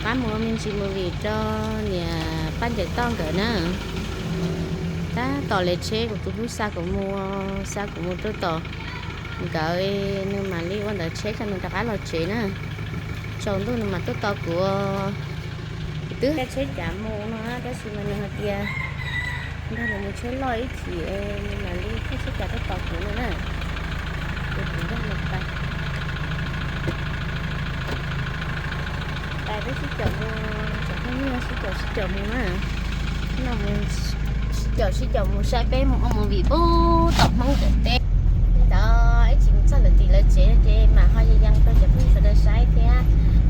Pab mus me ntsis movie rau niam Paj Ncaws Toj nkawd na. Tab tom lawv tsheb kuv tus hlub xa kuv mus, xa kuv mus rau tom nkawd, nws mam li ua ntawv tsheb tso nws rov qab los tsev na. Tsaus ntuj nws mam tuaj tos kuv. Kuv twb caij tsheb cav mus no tab sis mas nws hais tias nrog nws mus tsheb loj ib chim, nws mam li caij tsheb cav tuaj tos kuv no na. Ces kuv nrog nws pais. Pais peb sib caum mus, tseem pheej yog sib caum sib caum mus na. No mus sib caum sib caum mus saib peb mus ua movie pub tom Hmoob ntawm teb. Ntawd ib chim mus txog lawv tim lawv tsev ces mam ho ya ya rau cov phooj ywg sawv daws saib thiab.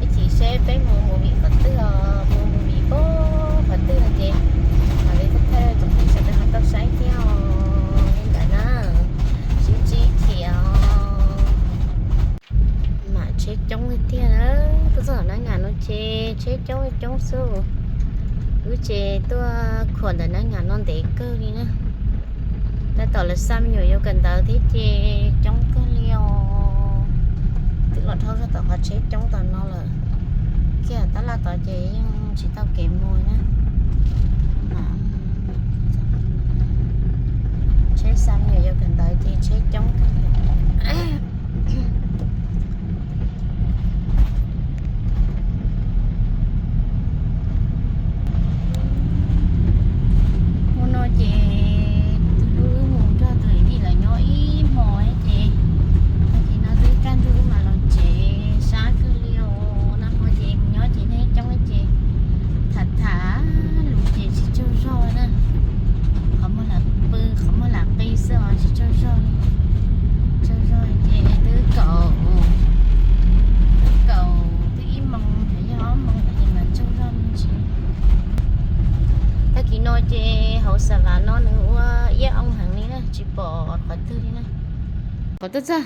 Ib chim seb peb mus movie qhov twg os, mus movie pub qhov twg no ces mam li thawj thawj cov phooj ywg sawv daws ho tau saib thiab os. Li ntawd na, sib ntsib thiab os. Mas tsheb coob tiag tiag na, tuaj txog tom Nab Ngas no ces tsheb coob coob xwb. Wb ces tuaj khuam ntawm Nab Ngas no ntev kawg li na. Tab tom lawv xa me nyuam yuav kawm ntawv thiab ces coob kawg li os. Twb los dhau zog tom qhov tsheb coob tom no lawm. Kiag tab laj tod ces yeej tsis tau kev mus na. Tsheb xa me nyuam yuav kawm ntawv ces tsheb coob kawg. Hmo no ces tus hlub wb mus nrog tus Vij lawv nyob ib hmos ces, ces no twb kaj ntug wb mam los tsev sab kawg li os. Nag hmo ces mus nyob ces neeg coob ces tham tham lus ces tsis tsaug zog na. Qhov muag lam pw, qhov muag lam qi xwb os, tsis tsaug zog li. Tsaug zog ces twb kaum, twb kaum, twb ib moos yog ob moos ces mam tsaug zog me ntsis. Tag kis no ces hauv Xav Vas no nws ua iab oo heev li na, tsis pom qhov twg li na. Qhov twg txog?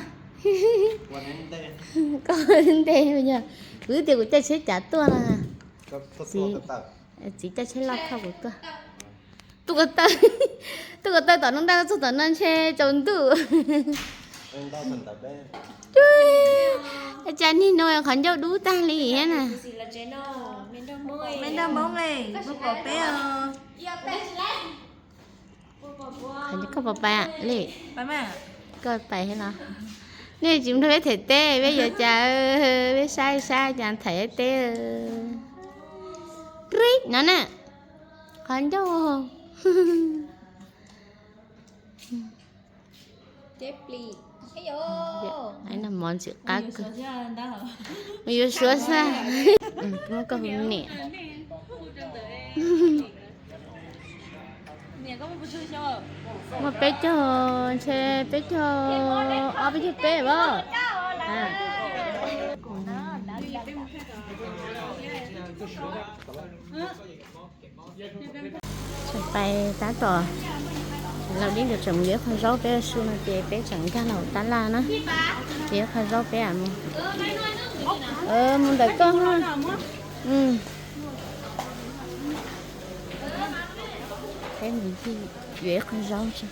Koj ntes yog, kuv twb tias kuv caij tsheb cav tuaj na. Txiv caij tsheb loj thauj kuv tuaj. Tuaj ko taw, tuaj ko taw tom no nraj txog tom no ntshe tsaus ntuj. Cas niag no qhov ncauj dub tag li thiab na. Me nraj Hmoob, koj pom pais li, koj pais thiab no. Nej tsis nrog peb them teb, peb yuav cas, peb saib saib cas them teb. Rib no na, qhov ncauj. Mov ntxim qab kawg. Mus yuav suav xwb. Muab koj hu niam. Muaj peb caug, ntshe peb caug ob peb caug peb os. Tseem pais tab tom, Laus Dib nkawd tseem mus yuav ib qho zaub peb su no ces peb tseem nkag los tab laj na. Ces ib qho zaub peb mus, mus ntawm koj. Peb mus yuav ib qho zaub tso.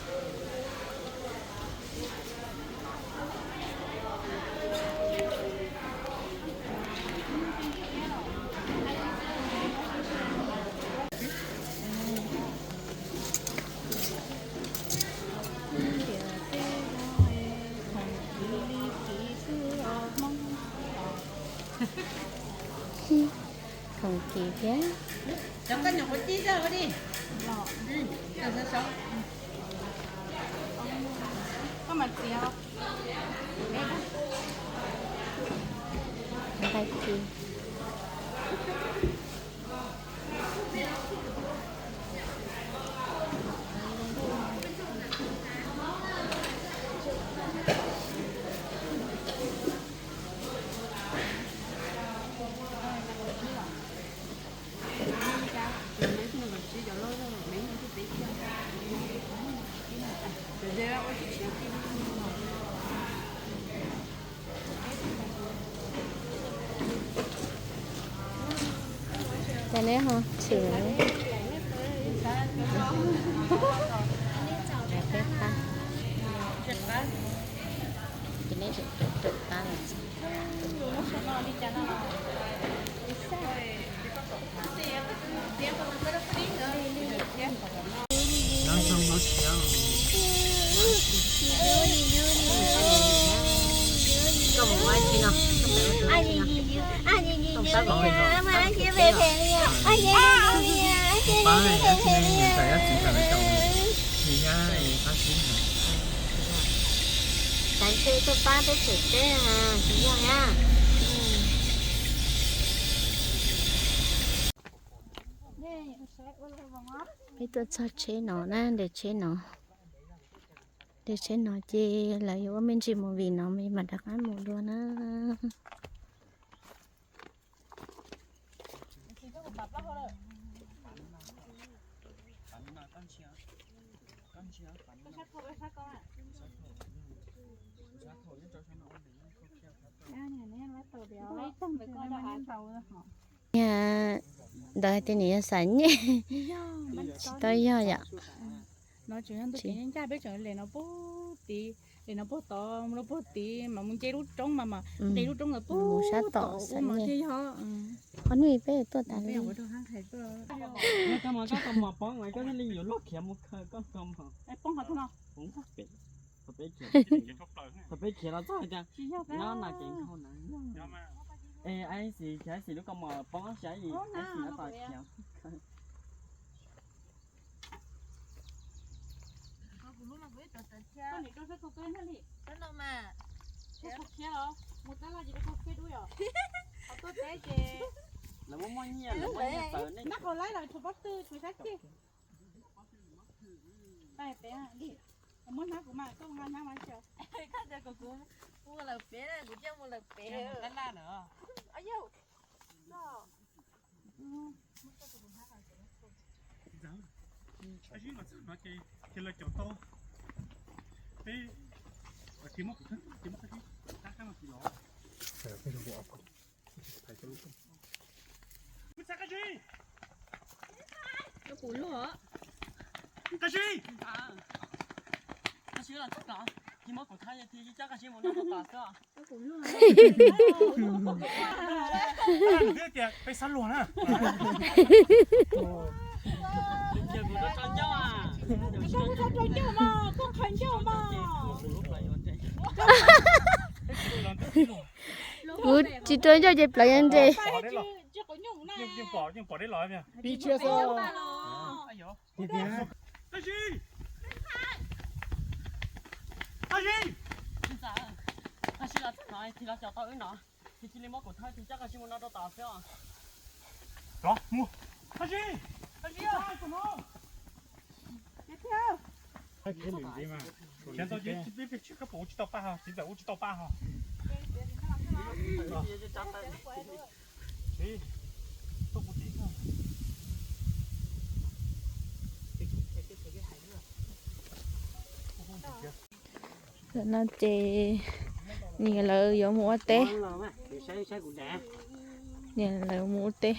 Khoom kis thiab. Nqaij ci. Ces neb ho tshwm peb qab, ces neb tseem caum caum qab los txog. Xav ntshe tuaj pab peb tsev teb, tsis yog thiab. Peb tuaj txog tsheb no na, nres tsheb no, nres tsheb no ces lawv yuav ua me ntsis movie no me mam rov qab mus dua na. Ntawd hais tias nws yog xav nyej, tsis tau yog yom. No tseem yog ntu kev ncaj, peb tseem le no puag tid, le no puag tod, no puag tid mas mus nce lub roob mas, mas nce lub roob ntawd puag sab tom ua mas thiaj yog. Qhov hnub peb tuaj tas li. Koj mas koj tau mos poob mas koj thiaj li yuav luag khiav mus khaws koj tau mos. Poob qhov twg no? Thaum peb khiav los txog tias nyob na kev nkhaus na. Es Ais Xis, Ais Xis lub kaus mom poob xyov yim, Ais Xis yuav tau khiav. Lawv muaj muaj nyiaj, lawv muaj nyiaj txawv nej. Muab hnab kuv mas koj nqa hnab mas. Koj tias kom kuv mus lawm pem, kuv coj mus lawm pem. Ib mas txog no ces lawv caum tau peb, tig muab kuv thawj, tig muab thawj, tab kab no tig los. Kuv txhais Qab Zib. Qab Zib. Qab Zib los txog no, tig muab kuv thawj, tig coj Qab Zib mus noj rau tom xwb. Twb tias peb xab luag na. Kuv tsis rau ncauj ces plaws nres. Yeej pom deb los. Qab Zib! Qab Zib! Qab Zib los txog no, tig los caum tau wb no, tig cia li muab kuv thawj, tig coj Qab Zib mus noj rau tom xwb os. Rov mus. Qab Zib! Qab Zib! Khiav tau ces peb peb tsis, koj puas ua tsis tau paj ho, txiv ntxawm ua tsis tau paj ho. Tam no ces niam lawv yuav mus ua teb. Niam lawv mus ua teb.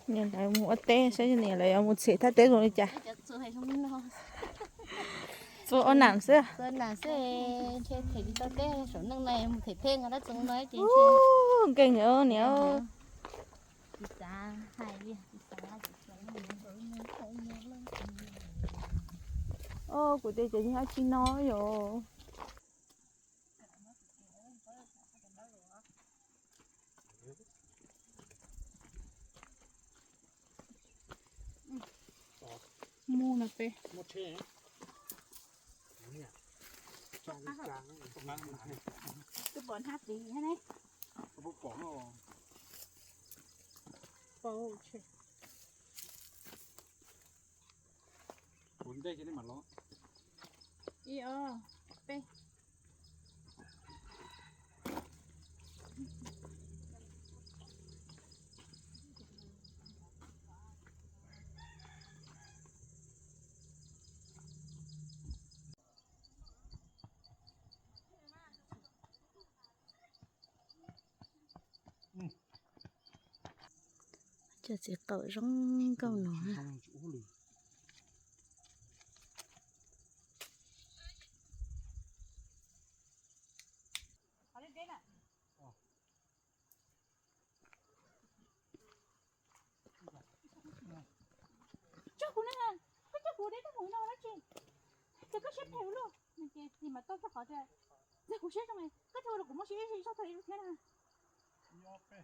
Niam lawv mus ua teb saib niam lawv yuav mus txhim thaj teb zoo li cas. Txua ua nam xwb. Nkeeg niam. Kuv tias ces yeej dab tsi no yom. Mus no peb. Twb pom hnab tid thiab ne. Pom. Ib, ob, peb. Cov txiv qaum zoo nkauj no. Cog kuv na, koj cog kuv de. Koj mus no dab tsi? Ces koj siab phem ua luaj. Ces txiv mam tau rau qhov tias, kuv siab zoo, koj thiaj ua rau kuv mob siab ib zaug tag li thiab na.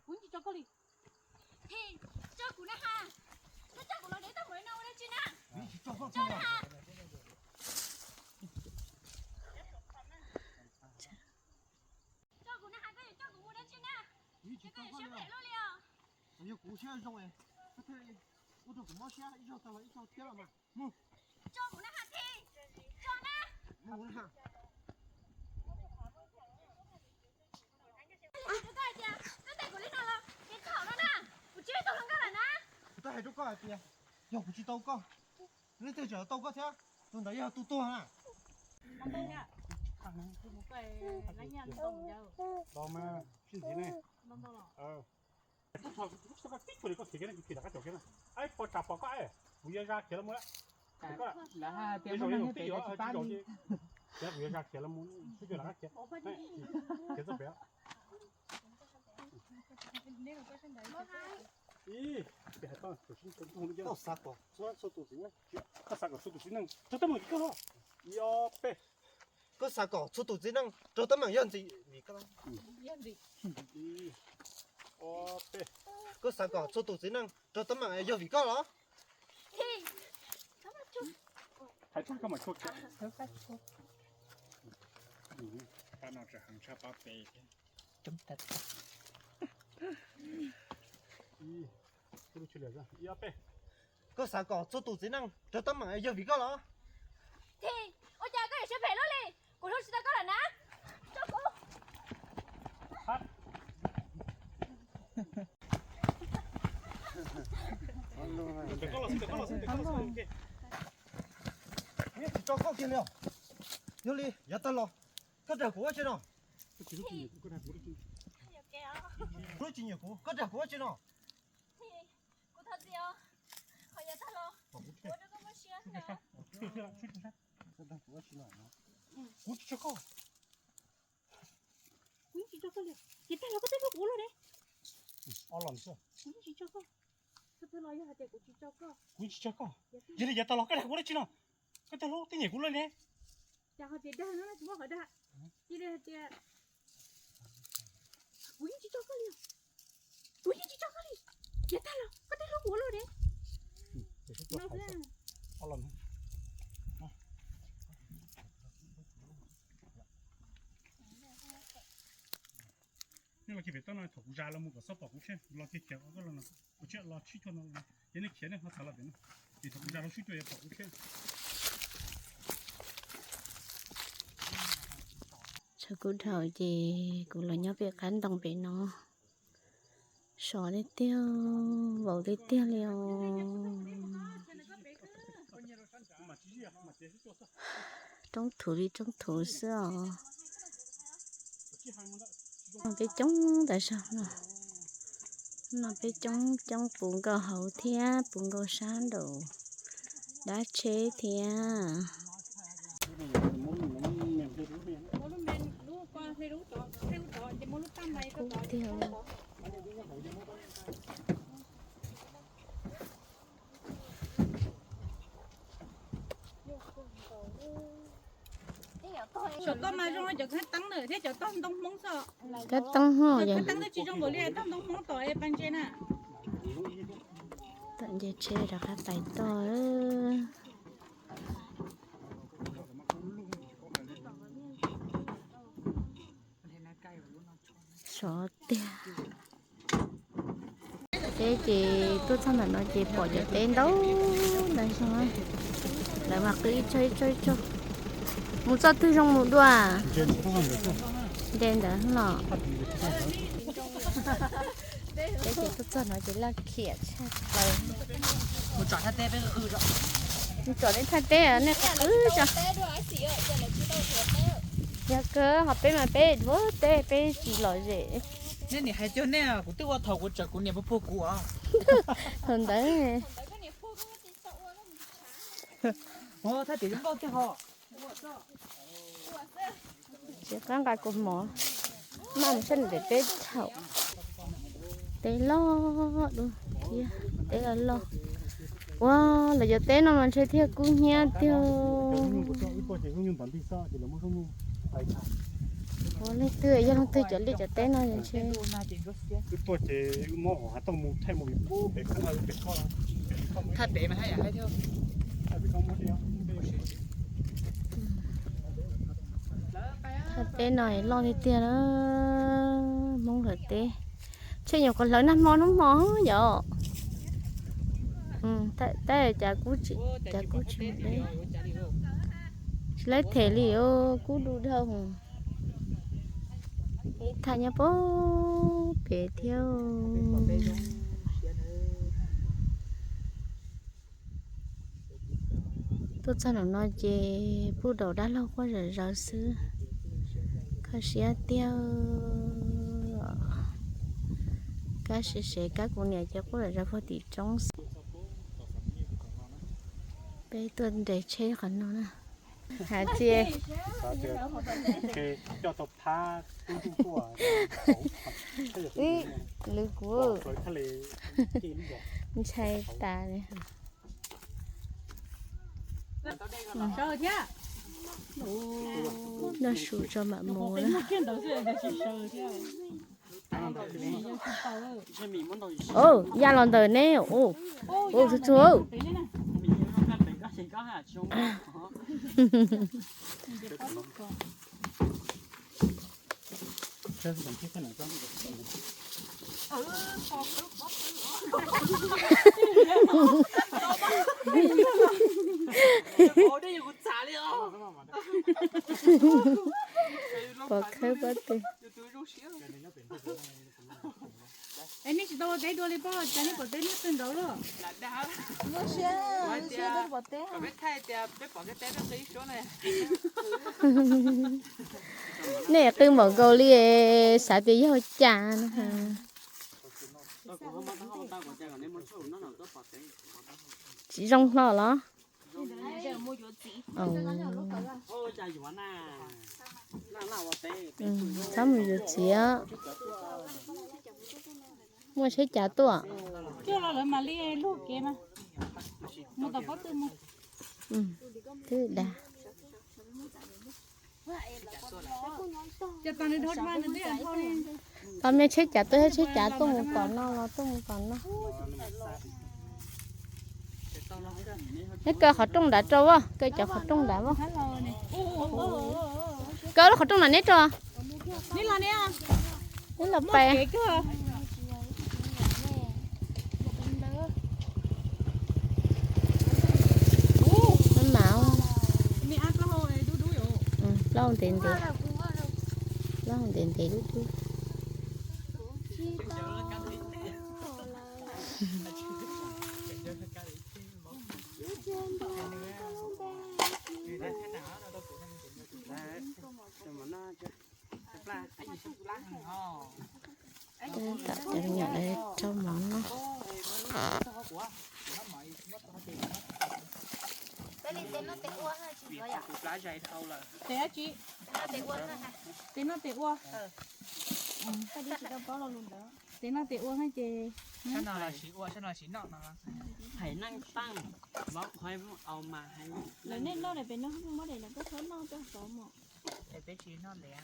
Kuv yeej tsis tso koj li. Tso kuv na ha. Koj tso kuv los dev tau mus no ua dab tsi na? Tso na ha. Tso kuv na ha, koj yuav coj kuv mus dab tsi na? Ces koj yuav siab phem luaj li os. Yog kuv siab zoo, koj thiaj ua rau kuv mob siab ib zaug tag los ib zaug thiab los mas. Mus. Tso kuv na ha Thi. Tso na. Mus na ha. Koj hais tias koj teb kuv li no los ces txhob no na. Kuv tsis yog tus hluas nkauj lawm na. Kuv twb hais rau koj hais tias yog kuv tsis tau koj, leej twg tseem tau koj thiab? Tus ntawd yog tus tuag na. Tau mas sib ntxiv ne. Tib tug li koj khiav kiag na, kuv khiav rov qab caum kiag na. Ai, pos tsam pom koj, kuv yuav zaj khiav los mus lawm. Lawv hais tias muaj neeg pem tsis pab li. Khiav, kuv yuav zaj khiav los mus, sib coj rov qab khiav. Khiav txog pem. Ib, koj xav kom txhua tus txiv neej raug teeb meem vim koj los? Ib, ob, peb. Koj xav kom txhua tus txiv neej raug teeb meem yog vim koj los? Ib, ob, peb. Koj xav kom txhua tus txiv neej raug teeb meem yog vim koj los? Hais tag koj mam tshuaj kiag. Pab no tseem heev tshaj pab pem thiab. Ib, ob, peb. Koj xav kom txhua tus txiv neej raug teeb meem yog vim koj los? Thi, ua cas koj yuav siab phem luaj li? Kuv hlub tsis tau koj lawm na. Tso kuv. Kuv yeej tsis tso koj kiag li os. Yog li yav tag los koj dag kuv ua tsi no? Kuv tsis nyiam kuv, koj dag kuv ua tsi no? Kuv tsis tso koj. Kuv yeej tsis tso koj li. Yav tag los koj twb hlub kuv ua luaj ne. Kuv yeej tsis tso koj. Koj twb los yog hais tias kuv tsis tso koj. Kuv yeej tsis tso koj. Yog li yav tag los koj dag kuv ua tsi no? Koj twb hlub twb nyiam kuv luaj ne. Cas ho tias dag no tsis muaj qhov dag. Cia li hais tias kuv yeej tsis tso koj li. Kuv yeej tsis tso koj li. Yav tag los koj twb hlub kuv ua luaj ne. Nej los kiag pem toj no, thaum kuv zas los mus kom txhob pom kuv thiab, los kiag khiav koj los no, kuv thiaj los sib cuag no, ces nej khiav nej ho txav los pem no, ces thaum kuv zas los sib cuag yuav pom kuv thiab. Tshav kub dhau ces kuv los nyob pem qab ntoo pem no. Sov tiag tiag, vau tiag tiag li os. Roob thuv li roob thuv xwb os. No peb coob tas zog no. No peb coob coob puv nkaus hauv thiab puv nkaus sab nraum dab tsheb thiab. Kub tiag. Saum toj mas zoo li cov khaub teeb na thiab cov toj ntoo Hmoob xwb. Khaub teeb hos, khaub teeb twb tsis zoo npaum li toj ntoo Hmoob tom es pas ntses na. Tom ntses tsheb rov qab tais toj. Sov tiag. Teb ces tuaj txog ntawm no ces pom cov teb ntau ntau zog, lawv mas qw ib tsaug ib tsaug ib tsaug. Mus txoj twg zoo mus dua? Nce ntawd los. Teb ces tuaj txog no ces laj khiam tshaj plaws. Mus tsom nej thaj teb nej qw tso. Yog kawg ho peb mas peb dhuav teb peb tsis lom zem. Nej nim hais cuag nej, kuv twb ua thaum kuv tseem kuv niam puag puag kuv os. Thaum ntawd. Thaj tias zoo nkauj tiag ho. Tsis qab nqa kua mov, maj mus saib nws peb thaum. Teb loj dua thiab, teb loj loj. Ua, lawv cov teb no mas ntshe thiaj kub hnyiab tiag. Ua, leej twg yog leej twg cov liaj cov teb no ntshe. Thaj teb no loj tiag tiag na, Hmoob lawv teb. Ntshe nyuam qhuav hlawv nag hmo hnub hmo yom. Tab cas kub tsis, cas kub tsis mus deb, tsis laib them li os, kub du dhau. Ib thaj nyob pem pem thiab. Tuaj txog nram no ces pub daus dab laug quaj zom zaws xwb. Kho siab tiag. Kab siv sev kab kuv niam ces quaj zom zaws puag tim roob xwb. Peb tuaj nres tsheb qhov no na. Hais tias lwv kuv ntshai tas li. Noj su tso mam mus na. Ov, ya los ntawm ne. Ov, txhua txhua. Pov khawb pob tw. Es nej tsis tau ua teb dua li pob, cas nej pom teb nej twb nraud lawm? Nej qw npaum nkaus li, xav tias yog ua cas no. Tsis zoo hlo los? Txhob mus yuav txiv. Muaj tsheb cav tuaj. Coj los lawv mam li lug kev mas. Mus tom pob tw mus. Twb dag. Tom me tsheb cav tuaj, tsheb cav tuaj mus tom no los tuaj mus tom no. Neb kaw qhov rooj nrad rau as, kaw cov qhov rooj nrad as. Kaw lub qhov rooj nrad neb rau. Neb los pais. Plaub ntev ntev, plaub ntev ntev dub dub. Tam cov me nyuam lawv rau mov noj. Tes noj tes ua. Tes noj tes ua ces. Hais neej teej, vov qhov au mas hais. Lawv nej noj daim pem no muab daim no koj txhob noj koj xov mos. Peb tsis noj lev.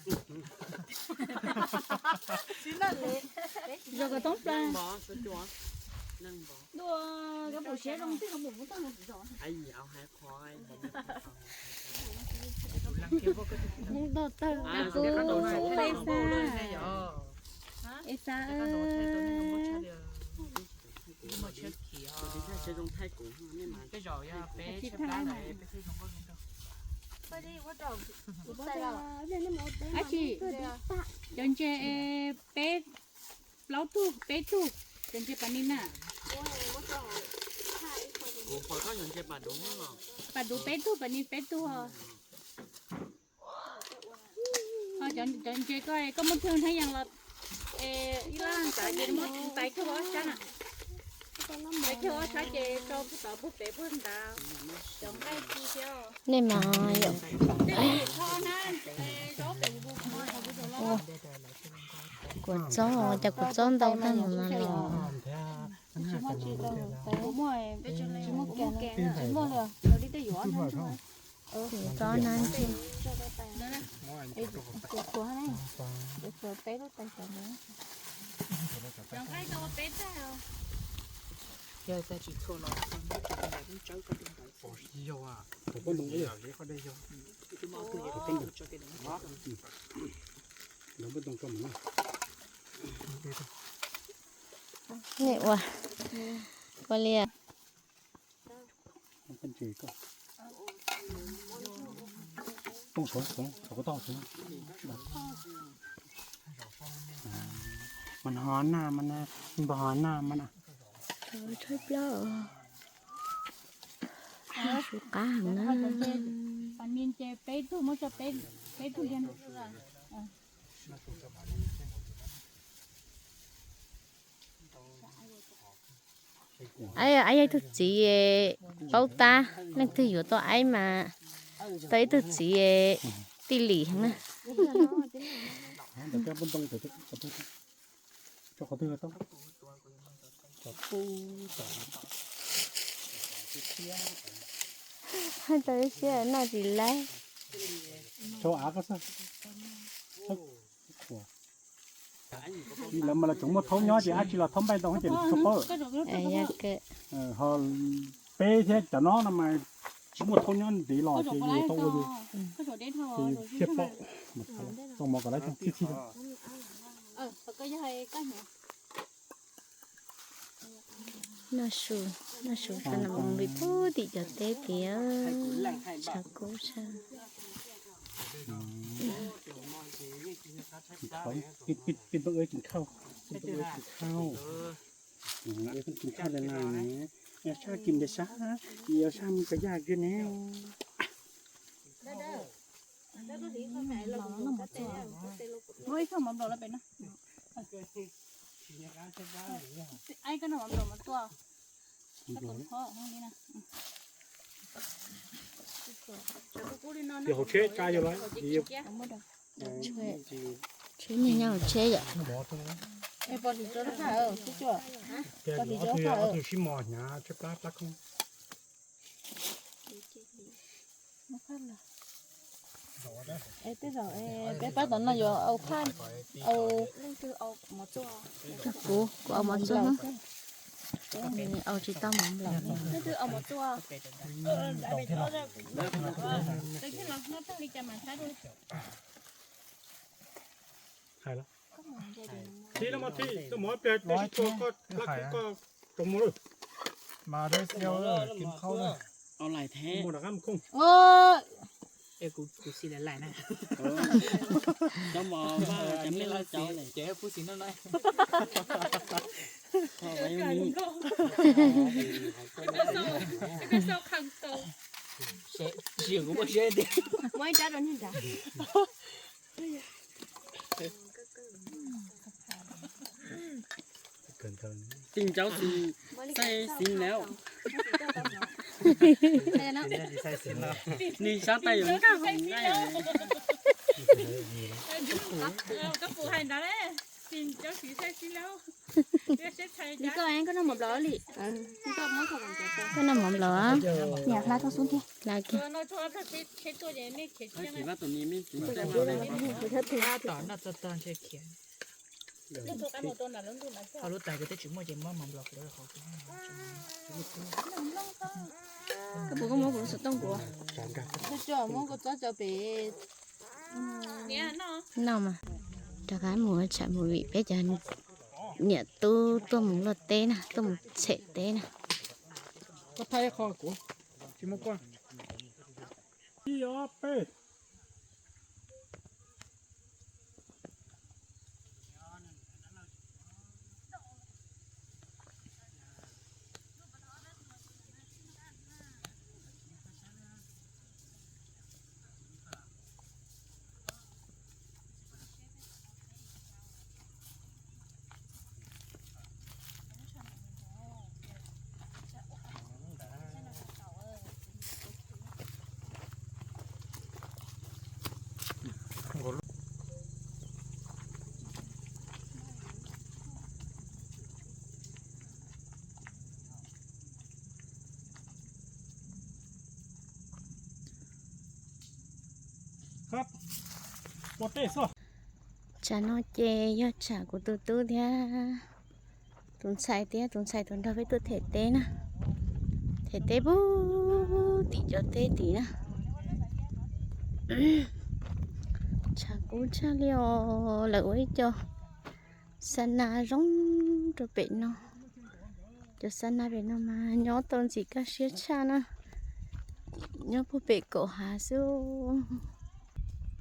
Zos kom toob plaws. Dua, koj pum siab zoo tej ho mus muab toj no zos. Esa, cov ntses peb plaub tug peb tug, cov ntses pas ni na. Pas duv peb tug, pas ni peb tug. Cov ntses koj, koj muab thwj hnab yas los, ib lab xav ces muab tais kiag ob sab na. Tais kiag ob sab ces rau puag tod puag pem puag nrad. Cov nqaij ci thiab. Nej mas yom. Kuv txob, cas kuv txob ntau tag no mas los. Tsis muaj tsis tau, tsis muaj kiag, tsis muaj li. Tov na, tsuav na, tsuav peb lub tais cov ntawd. Nim ua, ua li. Mas ho na, mas na, npog ho na, mas na. Tshaib plab, su qab heev na. Aib, aib yog ib tug txiv paub tab, leej twg yuav tau aib mas tau ib tug txiv tij lim heev na. Haj tau ib siab noj tsis laib. Lawv mas lawv tseem muaj thaub nyob ces dab tsi los thaub npaij ntoo ces tsis paub. Ho peb thiab cov no no mas tsis muaj thaub nyob ntev los ces yuav tau ua yus thiaj paub. Txoj mov kom lawv txhij txhij. Noj su, noj su tso nam vim pub tim cov teb tiag, tshav kub tshaj. Peb npawg ua tsis khauj, peb npawg ua tsis khauj. Ua tsis khauj li na, yog sab kim ntawd sab, yog sab mus txog yaj kiag ne. Muab ib txhab mov nplaum los pem no. Aib, koj noj mov nplaum mas tuaj. Hauv tsheb tsa yog lawm. Tsheb nyob hauv tsheb yom. Pos hlis tso, pos hlis tso. Ob tug sib mos hnyav tshaib plab plab koob. Tej zaum peb pab tom no yuav au phaj, au, kuv, kuv au mov txuag, au tsis tau mov nplaum. Hais los. Thib no mas thib, koj mov pliag tab sis tso koj lab kub koj tsoom mov lawm. Mas dab xia kim qhaub lawm. Au lais thiab. Mov rov qab mus khooj. Kuv xi lais lais na. Cov mov mas cov me laj cov ces pub xi no na. Muab ib rab rau niag nrad. Tin cov xis xais xis lawm. Nws sab tais yuav nkag hauv nqaij. Koj puas hais ntawd, tin cov xis xais xis lawm. Koj noj mov nplaum li. Koj noj mov nplaum. Niam hla tau xub ntiag. Hla kiag. Tom noj txog tog ntshe khiav. Ho lub tais kuv twb tsis muaj ces muab mov nplaum kuv lawv qhov kuv. Koj puas koj muab kuv lub xov tooj kuv? Muab kuv txob cov pem. Noj mas. Rov qab mus tsham mus vim peb cov niam tub tuaj mus luaj teb na, tuaj mus tshem teb na. Koj thaij ib qho kuv, tsis muaj koj. Ib ob peb. Tsam no ces yog tsam kuv tus tub thiab tus ntxhais thiab tus ntxhais tus nraug peb tuaj them teb na. Them teb puag tim cov teb tim na. Tshav kub tshaj li os, lawv ua ib co xa na zoo rau pem no. Cov xa na pem no mas nyob tau ntxim kaj siab tshaj na. Nyob puag pem kaum hav xwb.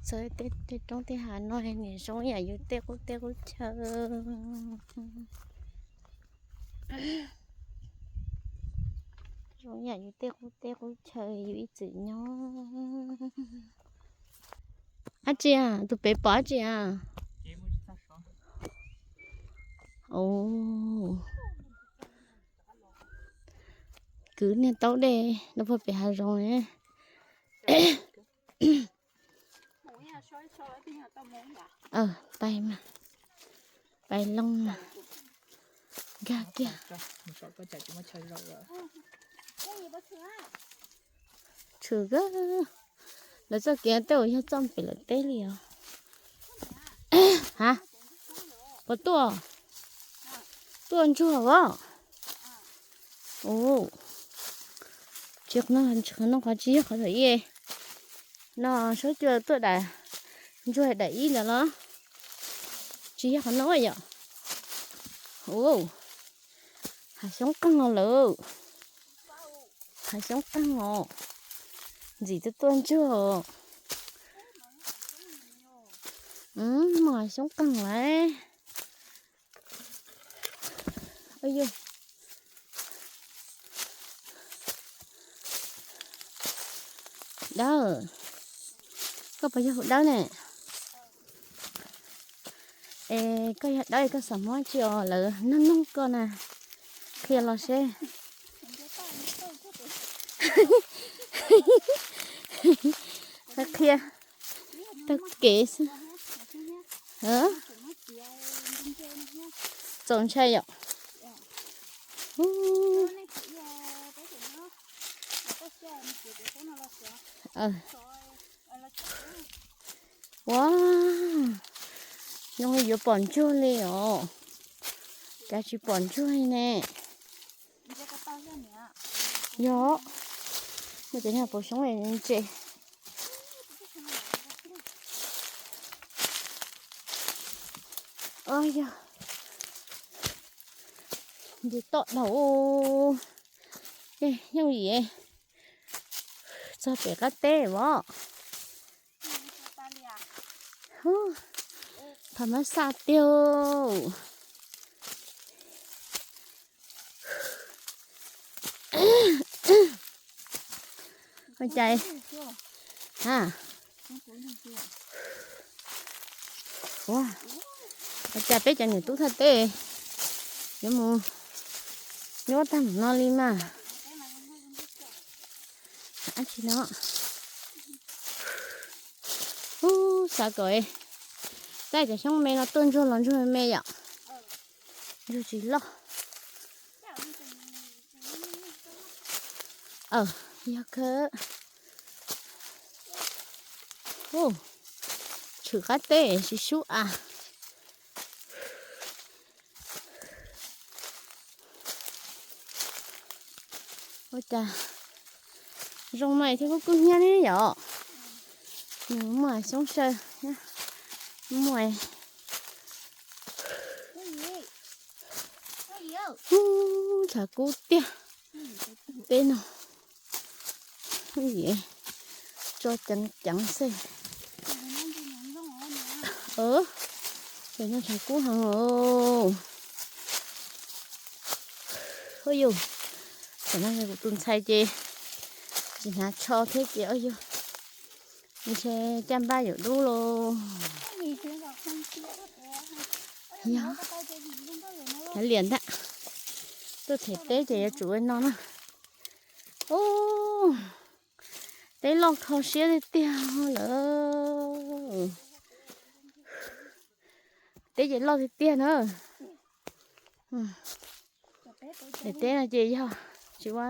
Txog tej roob tej hav no niam zoo yam yus tej qub teb qub chaw. Zoo yam yus tej qub teb qub chaw yus ib txwm nyob. Dab tsi a? Tus pem pom dab tsi a? Kwv niag taub dej no puag pem hav zoov ne. Pais mas, pais loo mas, nkag kiag. Tshwm kawg. Lawv txoj kev tej zaum yog txoj pem lawv teb li os. Ha, puas tuaj? Tuaj ntsuag os. Ua, tsis, qhov no tsis yog qhov thaum ub no, sab cua tuaj dam ntsuag dam ib ntawd los tsis yog qhov no yom. Ua, hav xyoob qeeg os lawm. Hav xyoob qeeg os. Ntxim tuaj tuaj ntsuag os. Muaj hav xyoob qeeg lawm. Dawb, koj puas yog hu dawb ne? Es koj yog dawb es koj xav muab tsi os, lawv nug nug koj na. Qhia los seb. Qhia tag kev xwb. Txaus ntshai yom. Ua, zoo li yuav pom ntsuag li os. Cas tsis pom ntsuag li ne. Yog, muaj cov niag pos xyoob ntse. Yog, nce toj dhau. Yooj yim txog pem qab teb os. Thaum mab xaj tiag. Ua cas, ha, ua cas peb cov niam tub thaj teb yuav mus nyuaj tag mus no li mas. Ab tsi no, ub, xav kom, xav cov xyoob me no tuaj ntsuag los ntsuag me me yom. Ntsuag tsis loj. Yog kawg. Tshwm qab teb tsis sub as. Ua cas zoo no thiaj kub kub hnyiab ne yom. Nws muaj xyoob saw, muaj, ub, tshav kub tiag. Teb no, tso ceev ceev xwb. Pem no tshav kub heev os. Ua yus, tam no kuv tus ntxhais ces tsis hnav tsho thiab ces ua yus ntshe caj npab yuav dub lauj. Yog, kav liam ntag. Tuaj them teb ces yuav tsum ua no na. Ub, teb loj kho siab tiag tiag lawm. Teb ces loj tiag tiag na. Daim teb no ces yog tsis ua,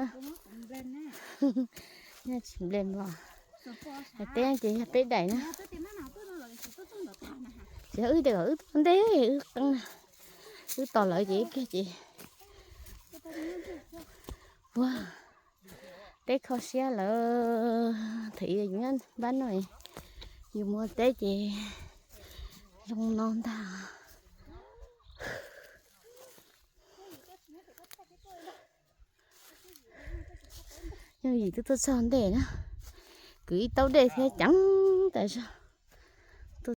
yog tsis nplem los. Daim teb no ces yog peb daim na. Tsis yog wb tias kom wb tuaj ntej, wb qeeb, wb tos lawv ces ib pliag ces, ua, teb kho siab lawm. Thaum ub nyob npab no, yus mus teb ces zoo no ntag. Yooj yim twb tuaj txog ntej na, kwv ib taub dej thiab ceev tas zog.